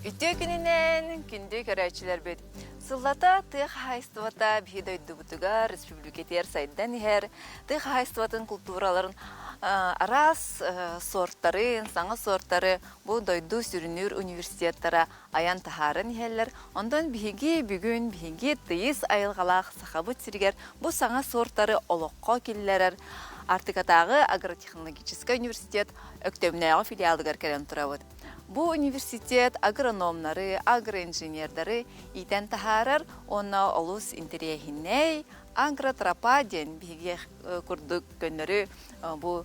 Үтүө күнүнэн, күндү көрөөччүлэрбит! Сыллата тыа хаһаайыстыбата биһи дойдубутугар, республикатыгар сайдан иһэр, тыа хаһаайыстыбатын култуураларын араас сортарын, саҥа сортары бу дойду сүрүннүүр университеттара айан таһааран иһэллэр. Онтон биһиги бүгүн биһиги тыйыс айылҕалаах Сахабыт сиригэр бу саҥа сортары олоххо киллэрэр Аартыкатааҕы агротехнологическай университет Өктөмнөөҕү филиалыгар кэлэн турабыт. Бу университет агрономнары, агроинженердары иитэн таһаарар уонна олус интэриэһинэй агротропа диэн биһиги курдук көннөрү бу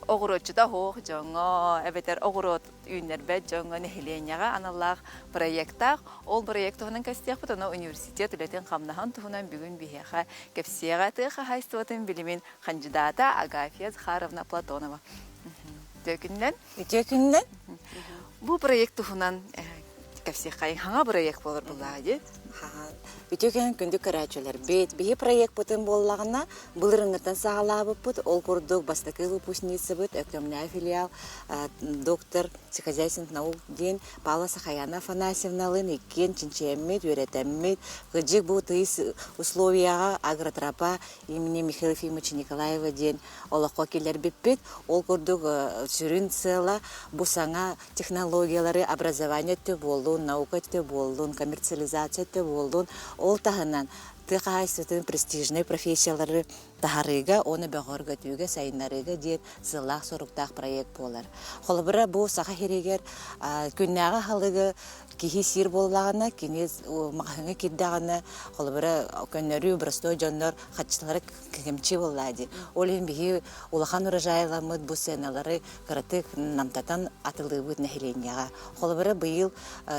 оҕуруотчута суох дьоҥҥо эбэтэр оҕуруот үүннэрбэт дьоҥҥо нэһилиэнньэҕэ аналлаах проектаах. Ол проект туһунан кэпсиэхпит, онно университет үлэтин-хамнаһын туһунан бүгүн биһиэхэ кэпсиэҕэ тыа хаһаайыстыбатын билимин хандьыдаата Агафья Захаровна Платонова. Үтүө күнүнэн. Үтүө күнүнэн. Бу проект туһунан кэпсиэххэ хаҥа проект буолар буллаа дии. Үтүө күн күндү көрөөччүлэрбит. Биһи проекпытын буоллаҕына былырыҥҥыттан саҕалаабыппыт. Ол курдук бастакы выпускницабыт Өктөмнөөх филиал доктор сельскохозяйственных наук диэн Павла Сахаяна Афанасьевналыын иккиэн чинчийэммит, үөрэтэммит, кыдьык бу тыйыс условияҕа агротропа имени Михаила Ефимовича Николаева диэн олоххо киллэрбиппит. Ол курдук сүрүн сыала бу саҥа технологиялары образование өттө буоллун, наука өттө буоллун, коммерциализация өттө буоллун, ол таһынан тыа хаһаайыстыбатын престижнэй профессиялары таһарыыга уонна бөҕөргөтүүгэ, сайыннарыыга диэн сыаллаах-соруктаах проект буолар. Холобура, бу Саха сиригэр күннээҕи аһылыгы киһи сиир буоллаҕына, кини маҕаһыыҥҥа киирдэҕинэ, холобура, көннөрүү боростуой дьоннор хаччылара кэмчи буоллаа дии. Ол иһин биһи улахан урожайламмыт бу сыаналары кыратык намтатан атылыыбыт нэһилиэнньэҕэ. Холобура, быйыл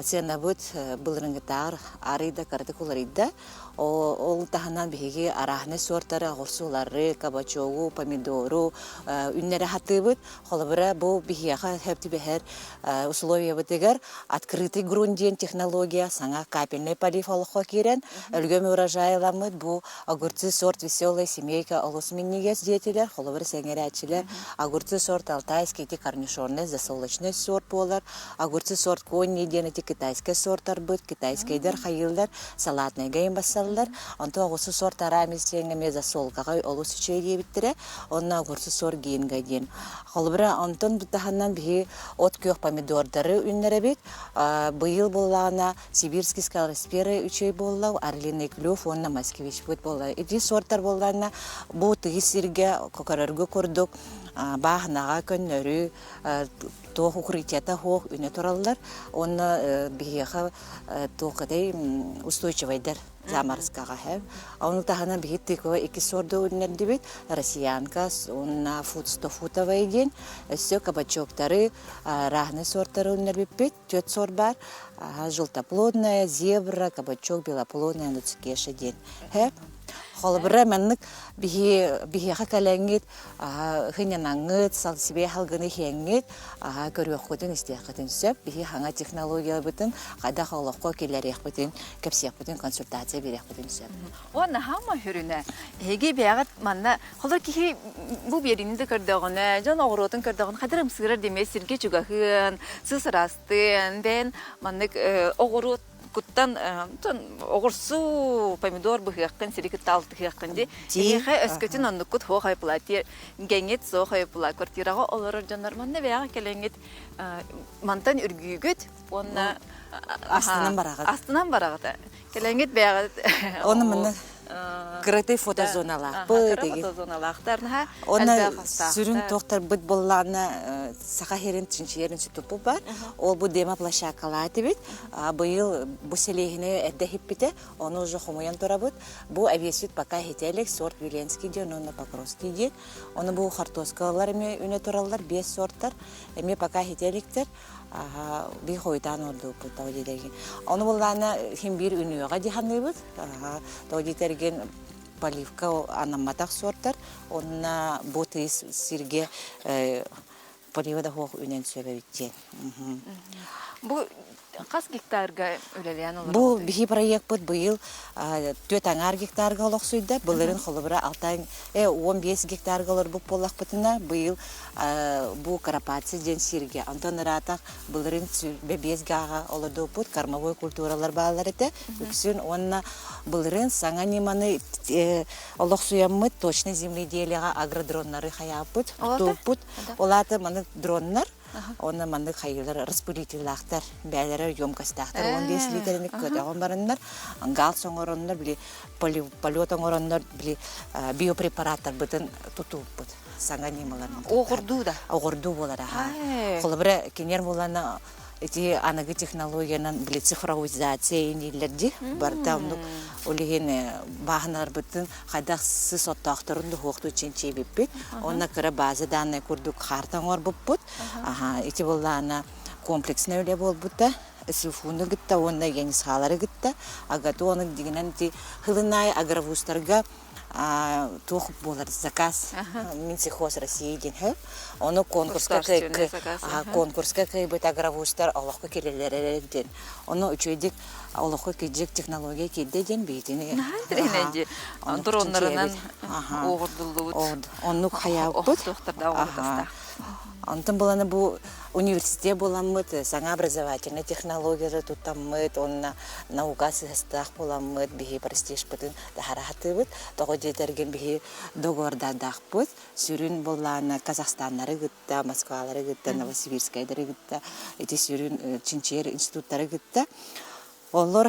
сыанабыт былырыҥҥытааҕар арыый да кыратык уларыйда. Ол таһынан биһиги арааһынай суортары, оҕурсулары, кабачогу, помидору үннэрэ сатыыбыт. Холобура, бу биһиэхэ сөп түбэһэр условиябытыгар открытый грунт диэн технология саҥа капельный полив олоххо киирэн, өлгөм урожайламмыт бу огурцы сорт веселая семейка олус минньигэс диэтилэр, холобура сэҥээрээччилэр огурцы сорт алтайский ити корнишонный засолочный сорт буолар, огурцы сорт конни диэн ити китайскай сортарбыт, китайскайдар хайыыллар, салатныйга бассаллар, онтон огурцы сорт арамис диэҥҥэ эмиэ засолкаҕа олус үчүгэй диэбиттэрэ, Онно огурцы сор гинга диэн. Холобура, онтон таһынан биһи от күөх помидордары үннэрэбит. Быйыл буоллаҕына сибирский скалоспера үчүгэй буолла, орлиный клюв уонна москвичпыт буолла. Ити сортар буоллаҕына бу тыйыс сиргэ көрөргө курдук бааһынаҕа көннөрү туох укрытиета суох үнэ тураллар. Уонна биһиэхэ туох этэй устойчивайдар Заморскаҕа һэ. Ону таһынан биһи тыква икки сорду үннэрдибит. Россиянка уонна фудстофутовая диэн. Өссө кабачоктары, разные сортары үннэрбиппит. Түөрт сорт бар. Желтоплодная, зебра, кабачок, белоплодная, нуцкеша диэн. Һэ. Холобура маннык биһи биһиэхэ кэлэҥҥит хынньанаҥҥыт, сибиэ халгыны иһиэҥҥит, көрүөххүтүн, истиэххитин сөп. Биһи хаҥа технологиябытын хайдах олоххо киллэриэхпитин, кэпсиэхпитин, консультация биэриэхпитин сөп. Уонна хаама хүрүнэ. Эһиги бэйэҕит манна холор киһи бу биэриини да көрдөҕүнэ, дьон оҕуруотун көрдөҕүнэ хадыр ымсыырар диэмэ сиргэ чугаһыан, сыыс ыраастыан, бэйэн маннык оҕуруот куттан оҕурсуу, помидор быһыаххын, сири кытта алтыһыаххын дии. Эһиэхэ өскөтүн оннуккут суох айпыла, гэҥҥит суох айпыла, квартираҕа олорор дьоннор манна бэйэҕэ кэлэҥҥит мантан үргүүгүт уонна астынан бараҕыт. Астынан бараҕыт. Кэлэҥҥит бэйэҕит Оны манна кыракый фотозоналаахпыт. Кыра фотозоналаахтар наһаа Онно сүрүн туохтарбыт буоллаҕына Саха сирин чинчийэр институппут бар. Ол бу демо площадкалаах этибит. Быйыл бу сэлиэһини эрдэ иһиппитэ, ону уже хомуйан турабыт. Бу авиасвит пока иһитэ сорт Виленский диэн уонна Покровский диэн. Ону бу хортуоскалар эмиэ үнэ тураллар, биэс сорттар. Эмиэ пока иһитэ иликтэр. Бии хойутаан ордууппут тоҕо диэтэргин. Ону буллаана хим биир үнүөҕэ дии саныыбыт. Тоҕо диэтэргин поливка анамматах сортар. Онно бу тыйыс сиргэ. Полива да суох үнэн сөп эбит диэн. Бу хас гектарга үлэлээн Бу олороҕутуй? биһи проекпыт быйыл 4,5 гектарга олохсуйда. Былырын холобура 6 15 гектарга олорбут буоллахпытына, быйыл бу Карапация диэн сиргэ, онтон ыраатах былырын 5 гааҕа олордубуппут, кормовой культуралар бааллар этэ үксүн уонна былырын саҥа ньыманы олохсуйаммыт точно земледелиеҕа агродроннары хайааппыт, Олата? туттубуппут. Ол аата маны дроннар Онно маннык хайыылар распылителлаахтар, бээлэрэ емкостаахтар 15 литрини көтөҕөн бараннар, галс оҥороннор, били полет оҥороннор, били биопрепараттарбытын тутууппут саҥа ньымаларын. Оҕурдуу да? Оҕурдуу буолар аха. Холобура, кинер булана ити аныгы технологиянан били цифровизация иниллэр ди барыта оннук ол иһин бааһыналарбытын хайдах сыс оттоохторун дуһуохтуу чинчийбиппит. Онно кыра база данные курдук хаарта оҥорбуппут. Аха, ити буоллаана комплекснай үлэ буолбута. СФУну кытта уонна Янисхалары кытта АГАТУ оны дигинэн ити хылынай агровузтарга туох буолар заказ Минсельхоз России диэн хөп. Ону конкурска конкурска кыайбыт агровузтар олоххо кирэлэрэ диэн. Ону үчүгэйдик олоххо кырдьык технология киирдэ диэн биһитини Наһаа интэриэһинэй дии. Дроннарынан уоҕурдуллубут. Оннук хайаабыт. Туохтардаах оҕурдастаах. Онтон буланы бу университет буоламмыт, саҥа образовательнай технологиялары туттаммыт, уонна наука сыһыстаах буоламмыт, биһи престижпытын таһараһатыыбыт. Тоҕо диэтэргин биһи договордаахпыт. Сүрүн буоллаана Казахстаннары кытта, Москвалары кытта, Новосибирскайдары кытта, ити сүрүн чинчийэр институттары кытта. Олор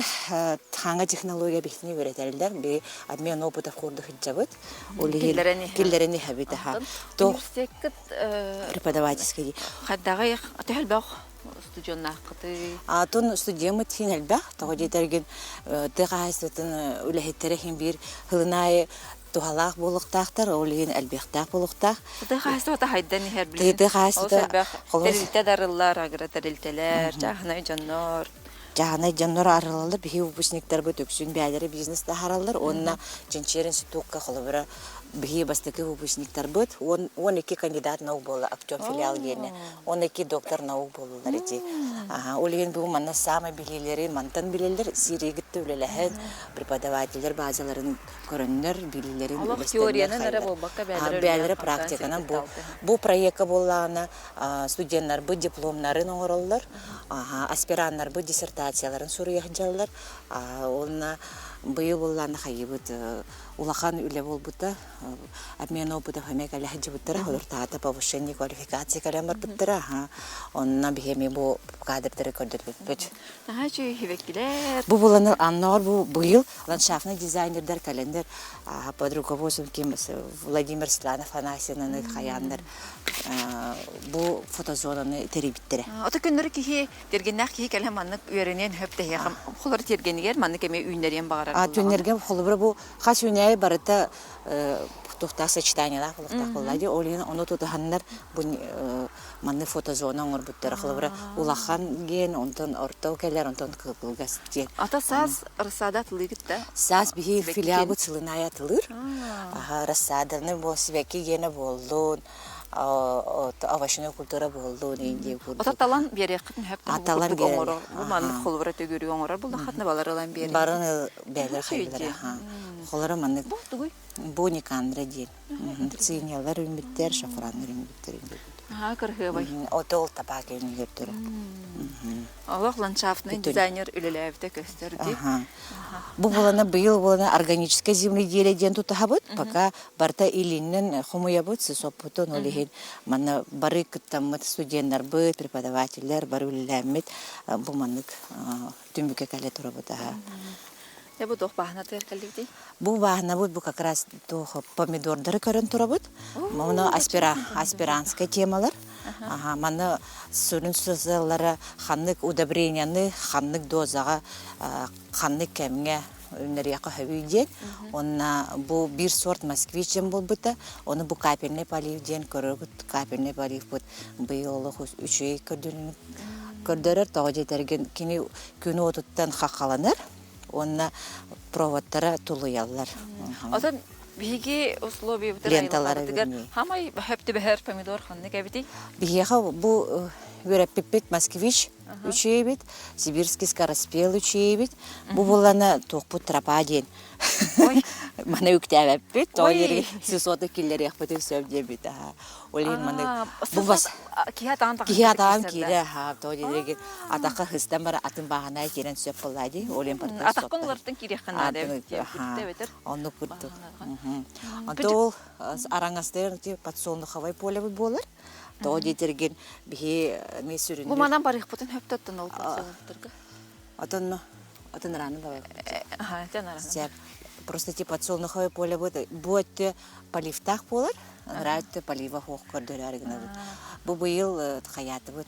хаҥа технология биһитини үөрэтэллэр. Би обмен опытов курдук сылдьабыт. Ол иһин киллэрэн иһэбит аха. Университеккыт преподавательский. Хайдаҕый төһө элбэх студеннааххытый? Атын студеммыт хин элбэх. Тоҕо диэтэргин тыа хаһаайыстыбатын үлэһиттэрэ хин биир хылынаайы туһалаах буолуохтаахтар, ол иһин элбиэхтээх буолуохтаах. Тыа хаһаайыстыбата хайдан иһэр билигин. Тыа хаһаайыстыбата Олус элбэх тэрилтэ дарыллар, агротэрилтэлэр, чааһынай дьоннор. Чааһынай дьоннор арылаллар, биһи выпускниктарбыт үксүн бэйэлэрэ бизнес таһаараллар уонна чинчийэр институкка холобура биһи бастакы выпускниктарбыт 12 кандидат наук буолла Актем филиал диэни 12 доктор наук буоллулар ити. Ол иһин бу манна саамай билиилэрин мантан билэллэр, Сирийгитте үлэлэһэн преподавателлэр базаларын көрөннөр билиилэрин Олох теориянан эрэ буолбакка бэйэлэрэ бэйэлэрэ практиканан бу бу проекка буоллаҕына студеннарбыт дипломнарын оҥороллор, аспираннарбыт диссертацияларын суруйа сылдьаллар. Уонна быйыл буоллаҕына хайыыбыт улахан үлэ буолбута, обмен опытов эмиэ кэлэ сылдьыбыттара, олортаата повышение квалификации кэлэн барбыттара. Онно биһи эмиэ бу кадрдары көрдөрбүппүт. Наһаа үчүгэй сибэккилэр. Бу буланы анноор бу быйыл ландшафтный дизайнердар кэлэннэр под руководством ким Владимир Светлана Афанасьевнаны хайааннар бу фотозонаны тэрийбиттэрэ. Ото күннөрү киһи тиэргэннээх киһи кэлэн маннык үөрэниэн сөп тэһиэхэ холор тиэргэнигэр маннык эмиэ үүннэриэн баҕарар А түннэргэ холобура бу хас үүнээйи барыта туохтаах сочетаниелаах буолуохтаах буолла дии. Ол иһин ону тутуһаннар бу маннык фотозона оҥорбуттара. Холобура, улахан диэн, онтон орто кэлэр, онтон кылгас диэн. Ата саас рассада атылыыгыт да? Саас биһи филиалбыт сылын аайы атылыыр. Аха, рассаданы бу сибэкки гиэнэ буоллун, овощной культура буоллун диэн курдук. Ото талан биэриэххитин сөп Талан курдук оҥорор. Бу маннык холобура төгүрүк оҥорор буллаххытына балар ылан биэриэххит. Барын бээлэр хайдылар. Холоро маннык Бу тугуй? Бу Никандра диэн. Цинялар үүммүттэр, шафраннар үүммүттэр Аһаа, кырһыабай. Отол табаак үүнүллэр Олох ландшафтный дизайнер үлэлээбитэ көстөр дии. Бу булана быйыл булана органическое земледелие диэн тутаһабыт. Пока барыта илиннэн хомуйабыт, соппутун ол иһин манна бары кыттаммыт студеннарбыт, преподавателлэр бары үлэлээммит бу маннык түмүккэ кэлэ турабыт аха. Дьэ бу туох бааһынатыгар кэллибитий? Бу бааһынабыт бу как раз туох помидордары көрөн турабыт. Моно аспира аспиранскай темалар. Аха, маны сүрүн сызаллара ханнык удобренияны ханнык дозаҕа ханнык кэмҥэ үүннэриэххэ сөбүй диэн. Онна бу биир сорт москвич диэн буолбута. Ону бу капельный полив диэн көрөргүт капельный поливпыт быйыл олох үчүгэй көрдөрөр. Тоҕо диэтэргин кини күн уотуттан хаххаланар уонна проводтара тулуйаллар. Отон Биһиги условиябытыгар Ленталара айылҕабытыгар вернее. хамай хөп түбэһэр помидор ханнык эбитий? Биһиэхэ бу үөрэппиппит Москвич үчүгэйбит, Сибирский скороспел үчүгэйбит. Бу буллана туохпут тропа диэн. Маны үктээбэппит, тоҕо диэри сусуоту киллэриэхпитин сөп диэбит. Ол иһин маны бу бас киһи атаҕын киһи атаҕын киирэ тоҕо диэри атахха хыстан бара атын бааһынай киирэн сөп буоллаа дии. Ол иһин Атахпын уларыттан киириэххэ наада эбит. Оннук курдук. Онто ол араҥастыыр подсолнуховай поле буолар. Тоҕо диэтэргин биһи эмиэ сүрүннүүр. Бу манан барыахпытын хөптөттөн ол подсолнухтарга. Отонно отон раны давай. Аха, тен Сеп. Просто типа подсолнуховое поле будет бу өттө поливтаах буолар, ынараа өттө полива хуох көрдөрөөр гынабыт. Бу быйыл хайаатыбыт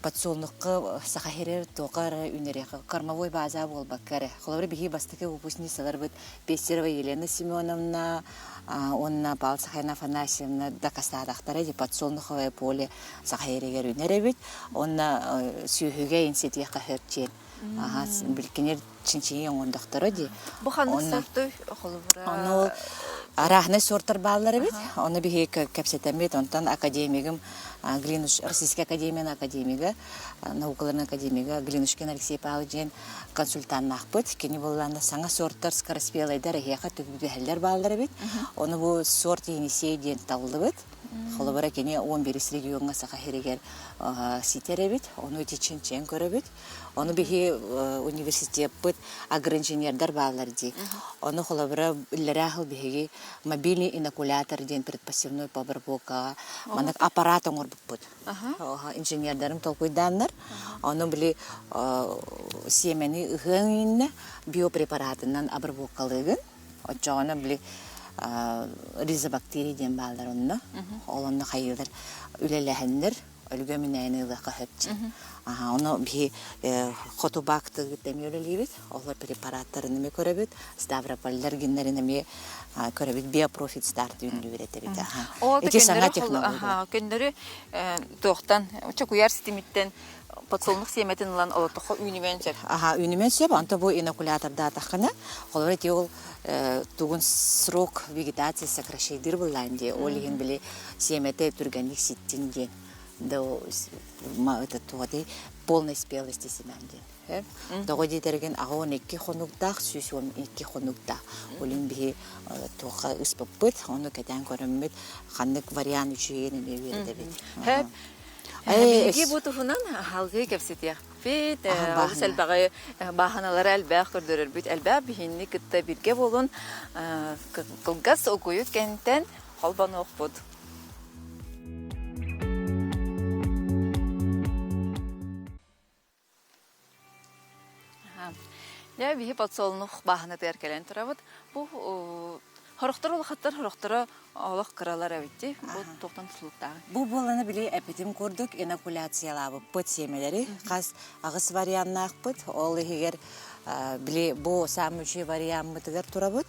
подсолнухка саха сирэр туоха эрэ үүнэриэхэ кормовой база буолбакка эрэ. Холобура биһи бастакы выпускницаларбыт Пестерова Елена Семеновна уонна Павел Сахайна Афанасьевна дакастаатахтара ди подсолнуховое поле саха сиригэр үүнэр эбит. Уонна сүөһүгэ инситиэххэ хөрчиэн. Билкинер чинчийии оҥордохторо дии. Бу ханнык сортой холобура? Ону арааһынай сортар бааллар эбит. Ону биһиги кэпсэтэммит. Онтон академигым Глинуш, Российская академияның академига, наукаларын академига Глинушкин Алексей Павлович диэн консультаннаахпыт. Кини буоллаана саҥа сорттар скороспелайдар эһиэхэ түбүһэллэр бааллар эбит. Ону бу сорт Енисей диэн таллыбыт. Холобура кини 11 региоҥҥа Саха сиригэр ситэр эбит. Ону ити чинчийэн көрөбүт. Ону биһи университеппыт агроинженердэр бааллар дии. Ону холобура иллэрээ сыл биһиги мобильный инокулятор диэн предпосевной обработкаҕа маннык аппарат оҥорбуппут. Инженердэрим толкуйдааннар. Ону били сиэмэни ыһыаҥ иннэ биопрепаратынан обработкалыыгын. Оччоҕуна били ризобактерия диэн бааллар онно. Ол онно хайыылар үлэлэһэннэр өлгөм инээни ылыахха сөп дии. Аха, ону биһи хоту баактыгыт эмиэ үлэлиибит, олор препараттарын эмиэ көрөбүт, ставрополлар гиннэрин эмиэ көрөбүт, биопрофит старт үүннүүр этэбит. Ити саҥа технология. Көннөрү туохтан, чокуйар ситимиттэн подсолнух сиэмэтин ылан олотоххо үүнүмэн сөп. Аха, үүнүмэн сөп, онто бу инокулятордаатаххына, холобура ити ол тугун срок вегетации сокращайдыыр былаан дии, ол иһин били сиэмэтэ түргэнник ситтин диэн да это туотай полной спелости семян диэн тоҕо диэтэргин 82 хонуктаах 112 хонуктаах олин биһи туохха ыспыппыт ону кэтээн көрөммүт ханнык вариант үчүгэйин эмиэ үөрэтэбит Хөп. Биһиги бу туһунан салгыы кэпсэтиэхпит. Олус элбэҕи бааһыналары элбэх көрдөрөрбүт. Элбэх биһинни кытта биргэ буолун кылгас угуйу кэнтэн холбонуохпут. Дьэ, биһи подсолнух бааһынатыгар кэлэн турабыт. Бу хорохтор улахаттар хорохторо олох кыралар эбит дии. Бу туохтан тутулуктааҕый? Бу буоланы били эпитим курдук инокуляциялаабыппыт сиэмэлэри хас аҕыс варианнаахпыт. Ол иһигэр били бу саамай үчүгэй вариаммытыгар турабыт.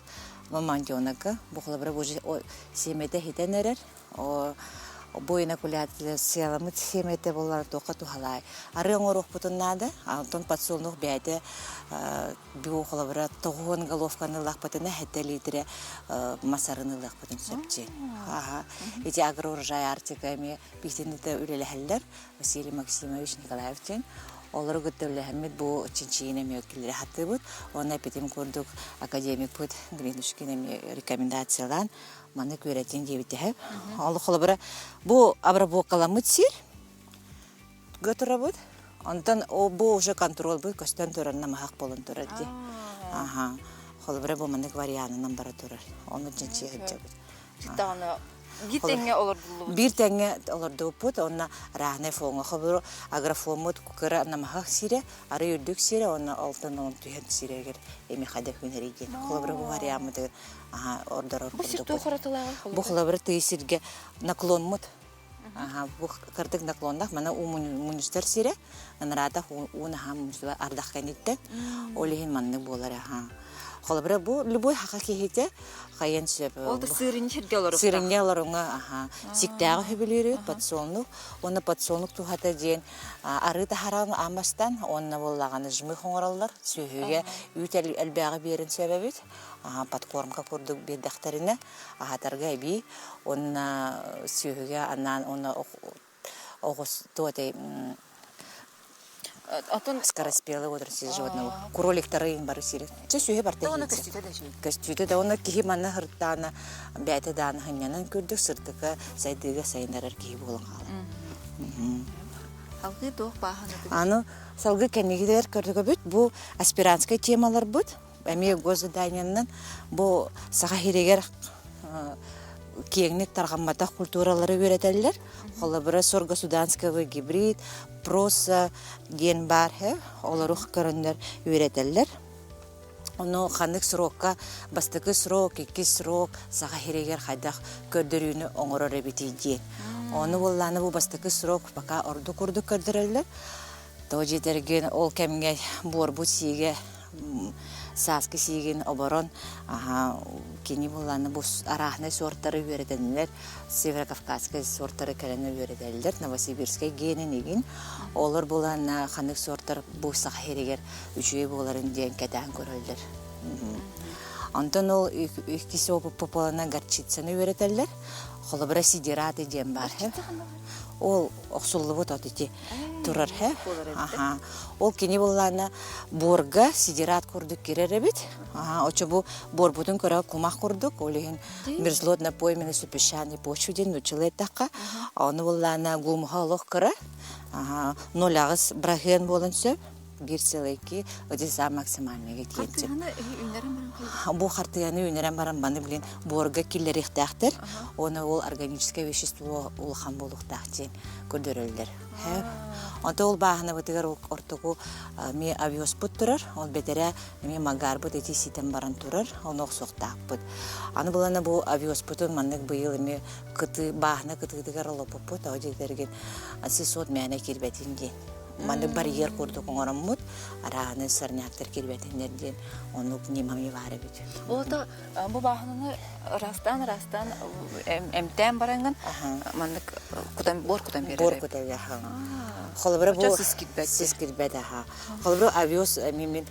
Мамонтенокка бу холобура бу сиэмэтэ иһитэн эрэр. Бу инокуляцияламмыт сиэмэтэ буоллар туохха туһалаай. Арыы оҥоруохпутун наада. Онтон подсолнух бэйэтэ бу холобура тоҕуһун головканы ыллахпытына сэттэ литрэ мас арыны ылыахпытын сөп дии. Ити агроурожай Арктика эмиэ биитинитэ үлэлэһэллэр. Василий Максимович Николаев диэн. Олору кытта үлэлэһэммит бу чинчийин эмиэ киллэрэ сатыыбыт. Уонна эпитим курдук академикпыт Гринушкин эмиэ рекомендациялаан маннык үөрэтиҥ диэбитэһэ. Ол холобура бу обработкаламмыт сир турабыт. Онтон бу уже контролбут көстөн турар намыһах буолан турар дии. Аха. Холобура бу маннык варианынан бара турар. Ону чинчийэ сылдьабыт. Даҕаны биир тэҥҥэ олордуллубут. Биир тэҥҥэ олордубуппут уонна разный фоҥҥа холобур агрофоммут кыра намыһах сирэ, арый үрдүк сирэ уонна алтан ол түһэн сирэгэр эми хада хүнэри диэн. Холобура бу вариаммытыгар ордорор Бу сир туох уратылааҕый Бу холобура тыый сиргэ наклонмут. Бу кырдык наклоннах мана уу мунньустар сирэ, ынараатах уу наһаа мунньустар ардах кэнниттэн. Ол иһин маннык буолар аха. Холобура бу любой хаха киһитэ хайан сөп. Ол да сырынньа сиргэ олоруохтаах. Сырынньа олоруҥа аха. Сиктээҕи сөбүлүүрүт подсолнух уонна подсолнух туһата диэн арыы таһаран аамастан уонна буоллаҕына жмых оҥороллор. Сүөһүгэ үүт элбээҕи биэрин сөп эбит. Подкормка курдук биэрдэхтэринэ аһатарга эбии уонна сүөһүгэ анаан уонна оҕус туотай Отон скороспелый водоросли животного кроликтары бары сири чэ сүөһү барта Оны көстүүтэ да үчүгэй. Көстүүтэ да уонна киһи манна сырыттаана бэйэтэ даана сынньанан көрдүк сырдыка сайдыыга сайыннарар киһи буолан хаалар. Салгыы туох бааһынатыгар? Аны салгыы кэннигилэр көрдөгөбүт бу аспирантскай темаларбыт эмиэ госзаданиеннан бу Саха сиригэр киэҥник тарҕамматах культуралары үөрэтэллэр. Холобура, сорго-суданского гибрид, проса диэн баар олору көрөннөр үөрэтэллэр. Ону ханнык срокка бастакы срок, иккис срок Саха сиригэр хайдах көрдөрүүнү оҥорор эбитий диэн. Ону буоллаана бу бастакы срок пока ордук курдук көрдөрөллөр. Тоҕо дьиэтэргин ол кэмҥэ буорбут сиигэ сааскы сиигин оборон кини буллааны бу арааһынай суортары үөрэтэннэр северокавказскай суортары кэлэн үөрэтэллэр новосибирскай генин игин олор булаанна ханнык суортар бу саха сиригэр үчүгэй буоларын диэн кэтээн көрөллөр онтон ол иккис опыппы горчицаны үөрэтэллэр холобура сидераты диэн баар ол охсуллубут от ити турар һэ. Аха. Ол кини буллаана буорга сидерат курдук кирэр эбит. Аха, очо бу буорбутун көрө кумах курдук, ол иһин мерзлотно пойменный супесчаный почву диэн нууччалыы эттэххэ, ону буллаана гумуха олох кыра. Аха, 0,8 бырахыан буолан сөп. Биир сыл икки одесса максимальныйга тиийэн Хартыыһаны үүннэрэн баран хайдах? Бу хартыыһаны үүннэрэн баран маны билин буорга киллэриэхтээхтэр. Уонна ол органическое вещество улахан буолуохтаах диэн көрдөрөллөр. Онто ол бааһынабытыгар ортоку эмиэ авиоспут турар, ол бэтэрээ эмиэ магарбыт ити ситэн баран турар, ону охсуохтаахпыт. Аны булана бу авиоспутун маннык быйыл эмиэ кытыы бааһына кытыытыгар олоппуппут, ол дьиэтэргин сысот мээнэ киирбэтин диэн. Маннык барьер курдук оҥороммут, арааһынай сорняктар киирбэтиннэр диэн оннук ньымами баар эбит. Ол бу бааһынаны ыраастаан-ыраастаан эмтээн бараҥҥын маннык кутан буор кутан биэрэр Буор кутан аха. Холобура бу сис кирбэт. Сис кирбэт аха. Холобура авиос эми мин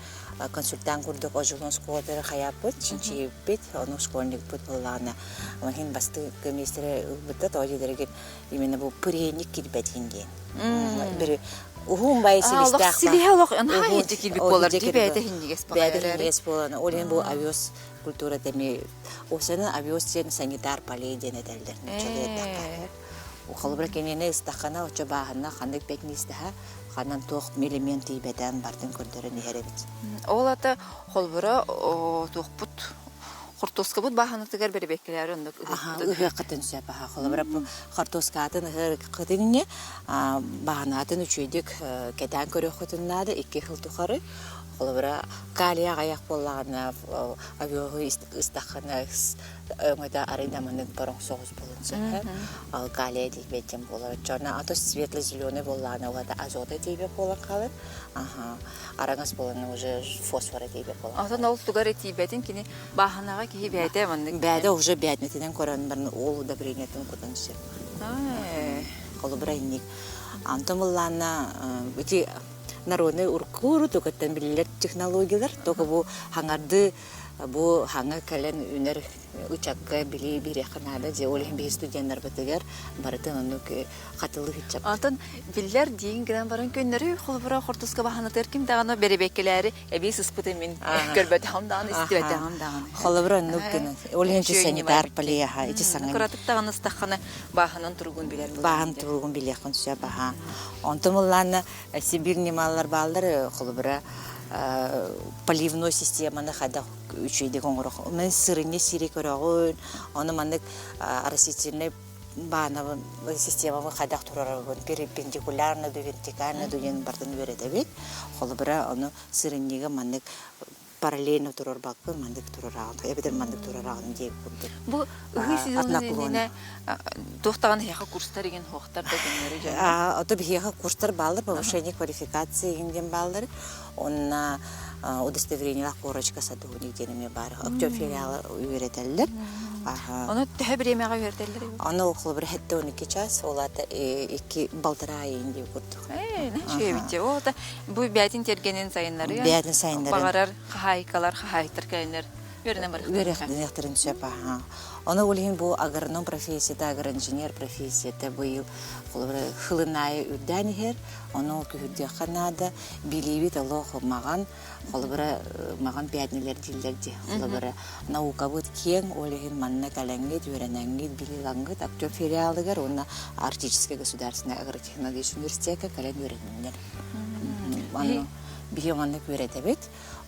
консультант курдук ожулун школатары хайааппыт, чинчийиппит, ону школьникпыт буоллаҕына, махин бастыы көмиэстере ылбыта, тоҕо диэтэргин именно бу пыренник кирбэтин диэн. Бiri уһун бай силистээх силиһэ олох анаа иһирдьэ киирбит буолар дии бэйэтэ иһинньигэс бэйэтэ иһинньигэс буолан ол иһин бу авиос культура тэми осаны авиос диэн санитар полей диэн этэллэр нууччалыы эттэххэ холобура кинини ыстаххана оччо бааһына ханнык бэтниистэһэ ханан туох элемент тиийбэтэн бартын көрдөрөн иһэр эбит ол ата холобура туохпут хортуоскабыт бааһынатыгар бэрэбиэккэлээри оннук ыһыаххытын сөп аха холобура хортуоскаатын ыһыаххытын бааһынаатын үчүгэйдик кэтээн көрүөххүтүн наада икки сыл тухары холобура калия аҕыйах буоллаҕына авиоһу ыстаххына өҥөтө арый да маннык бороҥ соҕус буолуон сөп ал калия тиийбэт диэн буолар оччоҕуна ато светло-зеленый буоллаҕына ол азота тиийбэт буолан хаалар аха араҥас буолан уже фосфора тиийбэт буолан Отон ол тугар тиийбэтин кини бааһынаҕа киһи бэйэтэ маннык бэйэтэ уже бээтинэтинэн көрөн баран ол удобрениетын кутан сөп холобура инник Антон быллаанна ити народный уркууру тугаттан биллэр технологиялар только бу хаҥарды бу хаҥа кэлэн үнэр ычакка билии биэриэххэ наада дьэ ол иһин биһи студеннарбытыгар барытын оннук хатылыы сылдьабыт. Онтон биллэр диин гынан баран көннөрү холобура хортуска баһанатыгар ким даҕаны бэрэбиэккэлээри эбии сыспыты мин көрбөтөҕүм даҕаны истибэтэҕим даҕаны. Холобура оннук гынан ол иһин санитар полиаха ити саҥа кыратык даҕаны ыстаххана бааһынан туругун билэр бааһын туругун билиэххин сөп аха. Онтон буллаана Сибирь ньымалар бааллар холобура поливной системаны хайдах үчүгэйдик оҥорох. Мен сырынньа сири көрөҕүн, ону маннык растительный баанабын системабын хайдах турарабын перпендикулярно ду вертикально ду диэн бартын үөрэтэбит. Холобура ону сырынньыга маннык параллельно турарбаккын маннык турарааҕын эбэтэр маннык турарааҕын диэбит курдук. Бу ыһыы сезонун иннинэ туох даҕаны эһиэхэ курстар игин хуохтар да көннөрү дьоно. Ото биһиэхэ курстар бааллар, повышение квалификации игин диэн бааллар. Онна Удостоверениелаах корочка садовник диэн эмиэ баар. Өктөм филиалы үөрэтэллэр. Ону төһө бириэмэҕэ үөрэтэллэр? Аны холобура 72 час, ол аата икки балтараа ыйын дии курдук. Ээ, үчүгэй Ол бу бээтин тергенин сайыннарыан, Бээтин сайыннарыан. Баҕарар хаһаайкалар, хаһаайыттар кэлэннэр үөрэнэн барыахтарын Үөрэхтэниэхтэрин сөп аха. Ону ол иһин бу агроном профессията, агроинженер профессията быйыл холобура хылын аайы үрдээн иһэр. Ону күһүрдүөххэ наада. Билиибит олох маҕан, холобура маҕан пятнилэр дииллэр дии. Холобура наукабыт киэҥ, ол иһин манна кэлэҥҥит, үөрэнэҥҥит, билиилаҥҥыт актер филиалыгар уонна Арктическай государственнай агротехнологическай университекка кэлэн үөрэнниннэр. Аны биһи маннык үөрэтэбит.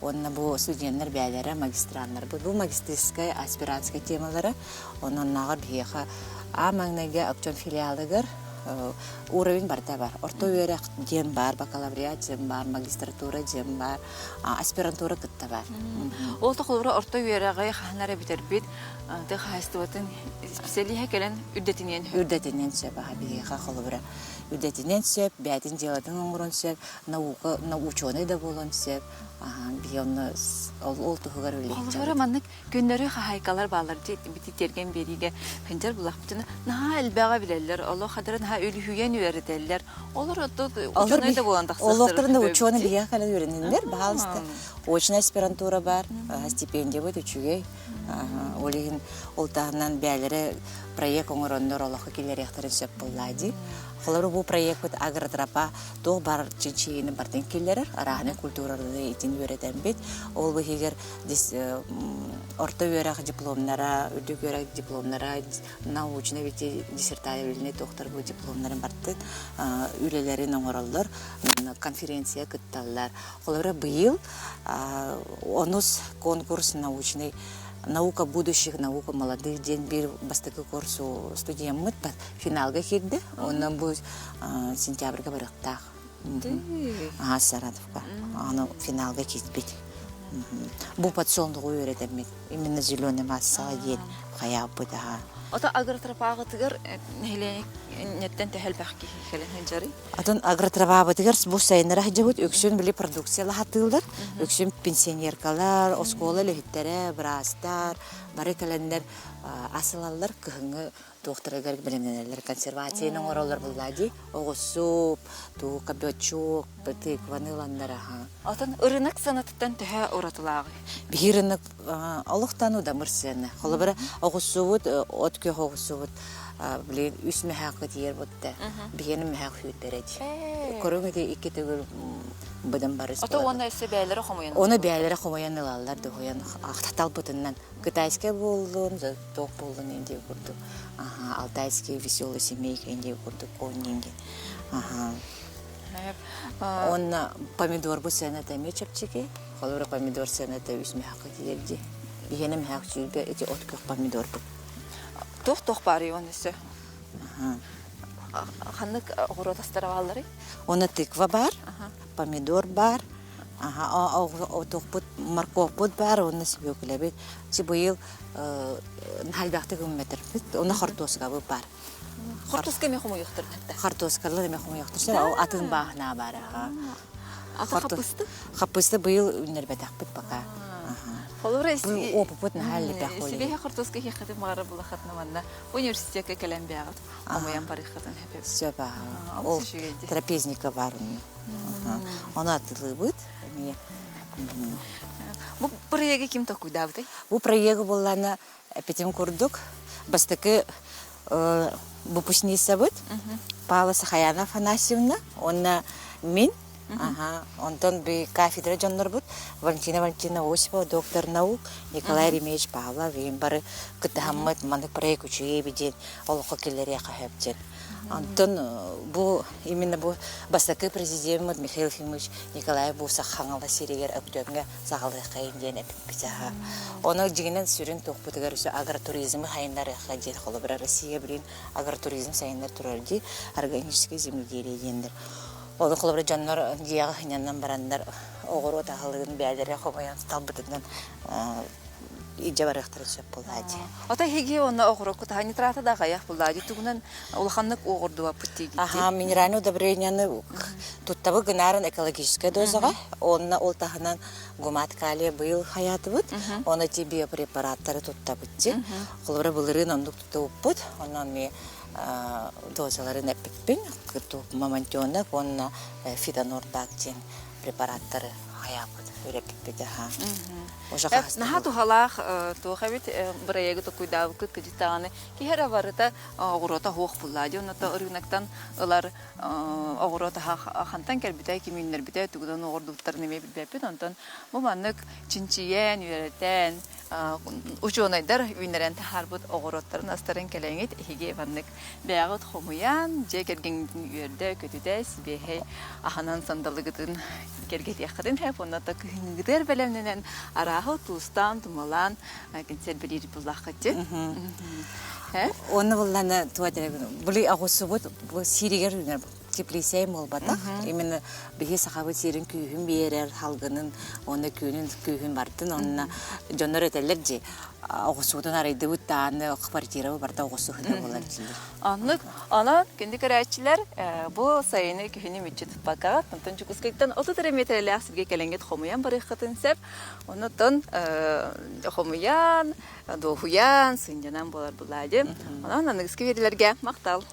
Уонна бу студеннар бэйэлэрэ магистраннарбыт. Бу магистрскай, аспирантскай темалара. Онон биһиэхэ аан маҥнайгы Өктөм филиалыгар уровень барыта бар. Орто үөрэх диэн баар, бакалавриат диэн баар, магистратура диэн баар, аспирантура кытта бар. Ол холобура орто үөрэҕи хаһан эрэ бүтэрбит тыа хаһаайыстыбатын специалиһа кэлэн үрдэтиниэн сөп. Үрдэтиниэн сөп аха биһиэхэ холобура үрдэтиниэн сөп, бэйэтин дьыалатын оҥоруон сөп, наука, ученый да буолуон сөп. Биһи онно ол туһугар үлэлиэхчэ. Холобура маннык Күннөрү хаһаайкалар бааллар дии бити тиэргэн биэриигэ сылдьар булахпытына наһаа элбэҕи билэллэр, олох хадары наһаа үлүһүйэн үөрэтэллэр. Олор учуонай да буолан тахсыахтара. Олохторун да учуонай биһиэхэ кэлэн үөрэниннэр, баһаалыста. Очная аспирантура бар, стипендиябыт үчүгэй. Ол иһин ол таһынан бэйэлэрэ проект оҥороннор олоххо киллэриэхтэрин сөп буоллаа дии. Холобур, бу проекпыт агротропа туох баар чинчийиини бартын киллэрэр, арааһынай культуралары итин үөрэтэммит. Ол быһыгар орто үөрэх дипломнара, үрдүк үөрэх дипломнара, научнай диссертация туохтар бу дипломнарын бартын үлэлэрин оҥороллор, конференция кытталлар. Холобура, быйыл онус конкурс научный наука будущих, наука молодых диэн биир бастакы курсу студеммыт финалга киирдэ. Онон бу сентябрьга барыахтаах. Аһа Саратовка. Аны финалга киирбит. Бу подсолнуҕу үөрэтэммит. Именно зеленый массаҕа диэн хайаабыт аһа. Ото агротропаҕытыгар нэһилиэнньэттэн төһө элбэх киһи кэлэн сылдьарый? Атын агротропаабытыгар бу сайыннара сылдьабыт үксүн били продукция лаһатыылар, үксүн пенсионеркалар, оскуола үлэһиттэрэ, быраастар бары кэлэннэр ас ылаллар кыһыҥҥы туохтарыгар бэлэмнэнэллэр консервацияны оҥороллор буллаа дии оҕусуп туу кабачок тыкваны ыланнар аха Отон ырынак сыанатыттан төһө уратылааҕый? Биһи рынок олохтон удамыр сыана. Холобура оҕусубут от күөх оҕусубут блин үс мөһөөххө тиийэр бутта. Биһиэнэ мөһөөх сүүрдэрэ дии. Көрүҥ ити икки төгүл быдан барыс Ото уонна өссө бэйэлэрэ хомуйан Оны бэйэлэрэ хомуйан ылаллар дуһуйан талбытынан китайскай буоллун, туох буоллун индия курдук. Аха, алтайский веселый семейка индия курдук коннинги. Аха. Онно помидорбут сыаната эмиэ чэпчэки. Холобура помидор сыаната үс мөһөөххө тиийэр дии. Биһиэнэ мөһөөх сүүрбэ ити от күөх помидорбут. Туох-туох баарый уонна өссө? Ханнык оҕуруот астара баалларый? Онно тыква баар, помидор баар, отуохпут, морковпут баар уонна сүбүөкүлэбит. Чи быйыл элбэхтик гымматарбыт. Онно хортуоскабыт баар. Хортуоска эмиэ хомуйуохтарын этэ. Хортуоскалар эмиэ хомуйуохтар. Ол атын бааһынаа баар. Ата хаппысты? Хаппысты быйыл үннэрбэтэхпит пока. Холобура, опыппыт наһаа элбэх Сибиэһэ хортуоска иһиэххитин баҕара булахатына манна университекка кэлэн бэҕит хомуйан барыаххытын сөп. Сөп Ол трапезника бар Ону атылыыбыт эмиэ. Бу проегы ким толкуйдаабытай? Бу проегы буоллаана эпитим курдук бастакы выпускницабыт Павла Сахаяна Афанасьевна уонна мин онтон би кафедра дьоннорбут Валентина Валентина Осипова доктор наук Николай Ремеевич Павлов иин бары кыттыһаммыт маннык проект үчүгэй диэн олоххо киллэриэххэ сөп диэн Онтон бу именно бу бастакы президеммит Михаил Ефимович Николаев бу Хаҥалас сиригэр Өктөөҥҥө саҕалыаххайын диэн эппит аһа. Ону дьиҥинэн сүрүн туохпутугар өссө агротуризмы сайыннарыахха диэн холобура Россия билин агротуризм сайыннар турар дии органическое земледелие диэннэр. Ону холобура дьоннор дьиэҕэ сынньанан бараннар оҕуруот аһылыгын бэйэлэрэ хомуйан талбытынан. илдьэ барыахтарын сөп буоллаа дии. Ото эһиги онно оҕурокку таһа нитрата да аҕыйах буоллаа дии тугунан улаханнык уоҕурдубаппыт диигит Аха, минеральное удобрениены туттабы гынарын экологическай дозаҕа, онно ол таһынан гумат калия быйыл хайаатыбыт, оны ти биопрепараттары туттабыт ти. Холобура былырыын оннук туттубуппут, онон ми дозаларын эппиппин, мамонтенок уонна фитонорбак диэн препараттары хайаабыт, үрэппиппит аха. Уже Наһаа туһалаах туох эбит бырайыагы токуйдаабыккыт кыдьык даҕаны киһи эрэ барыта оҕуруота суох буллаа дии онно ырыынактан ылар оҕуруот аһа хантан кэлбитэ ким үүннэрбитэ тугунан оҕордубуттарын эмиэ билбэппит онтон бу маннык чинчийэн үөрэтэн учуонайдар үүннэрэн таһаарбыт оҕуруоттарын астарын кэлэҥит эһиги маннык бэйэҕит хомуйан дьиэ кэргэҥҥитин үөрдэ көтүтэ сибиэһэй аһынан сандалыгытын кэргэтиэххитин сөп уонна кыһыҥҥытыгар бэлэмнэнэн арааһы туустаан тумалаан кэнсиэрбэлиир буллаххыт дии Онно булланы туа били оҕусубут сииригэр үүнэр теплицей буолбатах. Именно биһи сахабыт сирин күүһүн биэрэр, халгынын уонна күнүн күүһүн бартын онно дьоннор этэллэр дии оҕусуутун арыйдыбыт дааны квартира барда оҕусу сыта буолар дииллэр. Оннук онон күндү көрөөччүлэр бу сайыны күһүнү мүччү туппаккаҕыт онтон Дьокуускайтан 30 эрэ миэтэрэлээх сиргэ кэлэҥҥит хомуйан барыаххытын сөп. Оннуттан хомуйан, дуоһуйан, сынньанан буолар булаа дии. Онон аныгыскы биэриилэргэ махтал.